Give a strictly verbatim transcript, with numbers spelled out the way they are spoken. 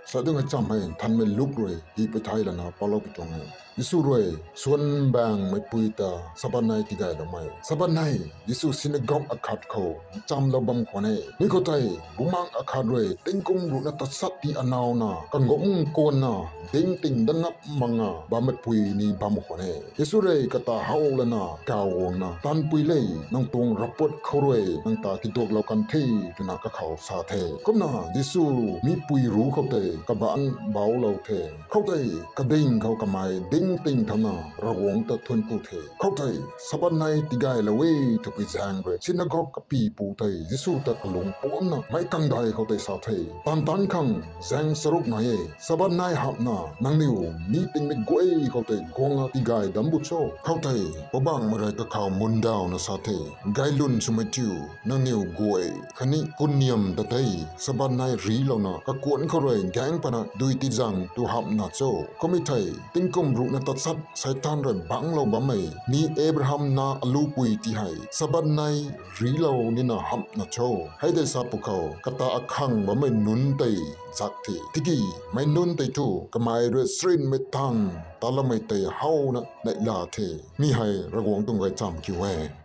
Sa dungc hei cham hei Nthanmei Luk rui hei pui thei lana palou pi tuang e. Jisu rui suan baengmei pui ta Sabbath nei tigayloumei. Sabbath nei Jisu synagogue akhat khou chamlou bam khwan e. Mi khou tei bumaengh akhat rui tingkum ruhna tatsat ti anauna kangam kuanna ding ting dat ngam makna bammei pui ni bam khwan e. Jisu rui kata how lana kaw guangna, Tanpui le, nang tuang ravpuat khou rui nang ta tiduaklou kan the, twna kakhou sa the. Kumna Jisu mi pui ruc khou tei kabaanc bauclou the. Khoutei kading khou kamei ding ting thauna Ravguangc ta thuanc ku the. Khoutei Sabbath nei tigaylou e twpui zaeng rui synagogue kapypu tei Jisu ta kalung puamcna meic kangdai khou tei sa the, Taanv taanc khang zaeng charuk nai e. Sabbath nei hamhna nangniw mi tingmik guay khou tei guangna tigay dam bu cho? Khoutei Poubauhmei rui kakhou mundawna sa the, Gaylwn swmei thiu, nangniw guay khatni kunniam ta tei Sabbath nei rilouna kakuanc khou rui gaeng pana dui tizang tu hamhna cho? Kum e thei, tingkum ruhna tatsat Seitaan rui bangclou bammei mi Abraham nac alupui ti hei Sabbath nei rilou nina hamhna cho? Hei tei sa pwkhou kata akhang bammei nunc tei zak the. Tiki meic nunc tei thu kamei rui charynmei tang taloumei tei howna neihla the. Mi hei Ravguangc tuang gaychamv kiu e.